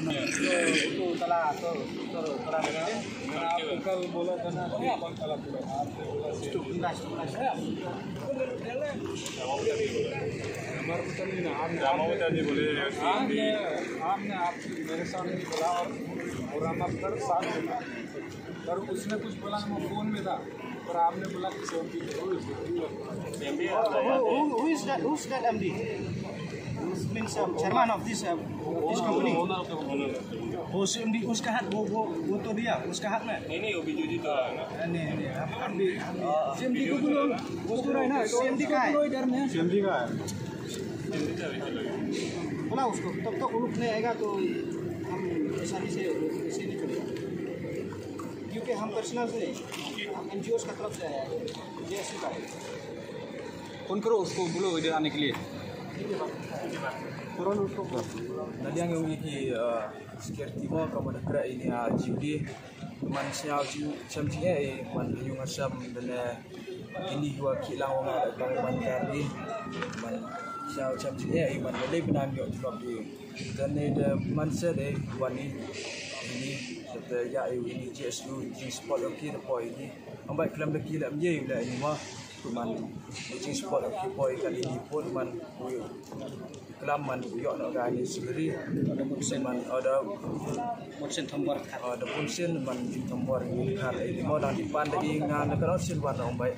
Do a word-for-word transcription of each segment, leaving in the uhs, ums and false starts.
तो, तो तला, तो, तो, तला लगा। मैंने आपको कल बोला था ना कि कौन तला बोला? आपने बोला कि हमारे को तो नहीं ना, आपने, आपने, आपने, आपने, आपने मेरे सामने बोला और, और हम आपका साथ बोला। पर उसने कुछ बोला ना, वो फोन में था। Who, who, who is that, who's that M D? This means, um, chairman of this, uh, of this company. वो सी एम डी उसका हाथ, वो, वो, वो तो दिया, उसका हाथ में। नहीं, नहीं, वो भी जो जी तो है ना। नहीं, नहीं, हम, हम भी, हम भी। सी एम डी को बोलो, वो तो रहा है ना, सी एम डी का है। सी एम डी का है। बुला उसको, तब तक वो लोग नहीं आएगा तो हम आसानी से, ऐसे नहीं चलेगा। क्योंकि हम पर्सनल से नहीं, हम एन जी ओ का तरफ से आया है, जे एस यू का है। फोन करो उसको, बोलो इधर आने के लिए। तुरंत उसको कर। Naliang yong i ki, uh, security mo ka man kra ini a jibli. Man sñiaw jing, chem jing e, man yung asam dane ini wa ki lang wa nga da man kar ni. Man sñiaw chem jing e, man le bna yoh tulop di. Dane da man se de wani ini, da ya ini J S U, jing sport yong ki da poi ini. Ambai klam da ki la mye la ini ma. Kuman, jing sport ki poi ka ini pun man, u klam man, u yoh no ka ini salary. Man, o da, order bun sin man, jing tambor ini kar ini mo dang di pan da i nga na ka sin wan ong bai.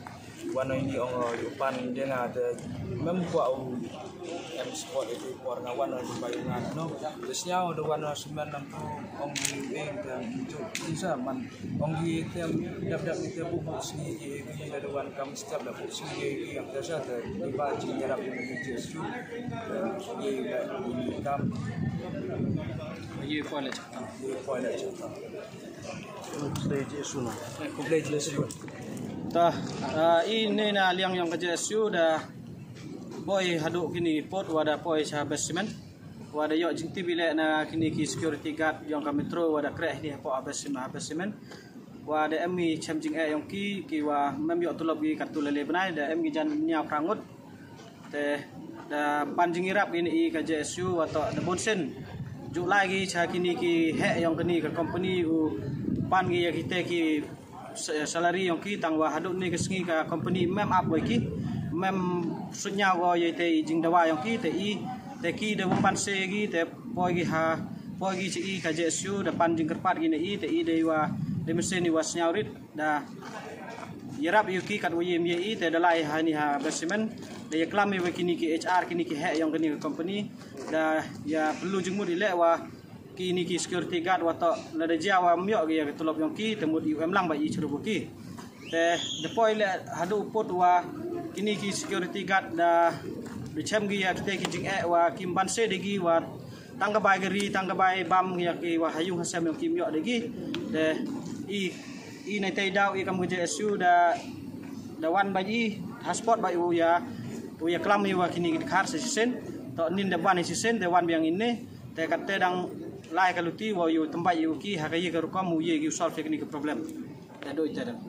Wan ini ong, o, yu pan de nga de mem kwa u em sport itu por nga wan ong bai nga no. Terus nyau da wan ong semen nam tu ong yu eng dan tu sa man. Ong ki tem dap dap ni te bu bu sngi ki ki la wan kam step dap bu sngi ki ki yang te sa te ni ba jing yarap ni ki J S U. Ye la ni kam. Ye poi la chata. Ye poi la chata. Khublei J S U na. Khublei J S U. Ta, ah, i ne na liang yong ka J S U da poi hadooh kini port wa da poi cha basement. Wa da yoh jingtip i le na kini ki security guard yong ka Metro wa da kreh ini hapoh ha basement, ha basement. Wa da em i chem jingeh yong ki, ki wa mem yoh tulop ki katu le le bnai, da em ki jan ñiaw phra ngut. Te da pan jingyarap kini i ka J S U wa toh da bun sin. Ju lai ki cha kini ki heh yong kini ka company u pan ki ya kite ki sa-, salary yong ki tang wa hadooh ni ka sngi ka company mem ap wei ki, mem sut ñiaw ko ye te i jingdawa yong ki, te i, te ki da u pan se ki, te poi ki ha, poi ki cha i ka J S U, da pan jingkyrpad ki na i, te i da i wa, da mesen i wa sñiaw rit, da yarap yong ki kat wa ye mye i, te da lai ha ni ha basement, da ya klam i wa kini ki H R, kini ki heh yong kini ki company, da ya pelu jingmut i le wa, kini ki security guard wa toh lada jia wa myoh ki ya ki tulop yong ki, te mut i em lang ba i chru ki. Te da poi le hadooh put wa kini ki security guard da, da chem ki ya kite ki jingeh wa kim ban se de ki wa tang ka bai gari, tang ka bai bam ya ki wa ha yung ha sem yong ki myoh de ki. Te i, i na te daw i kam ka J S U da, da wan ba i ha spot ba u ya, u ya klam i wa kini ki dkhar se sisen. Toh nin da wan i sisen, da wan biang ini. Te kat te dang lai ka luti wa u tymbai u ki ha ka ye ka rukom u ye ki u solve ya kini ka problem. Te doi te dang.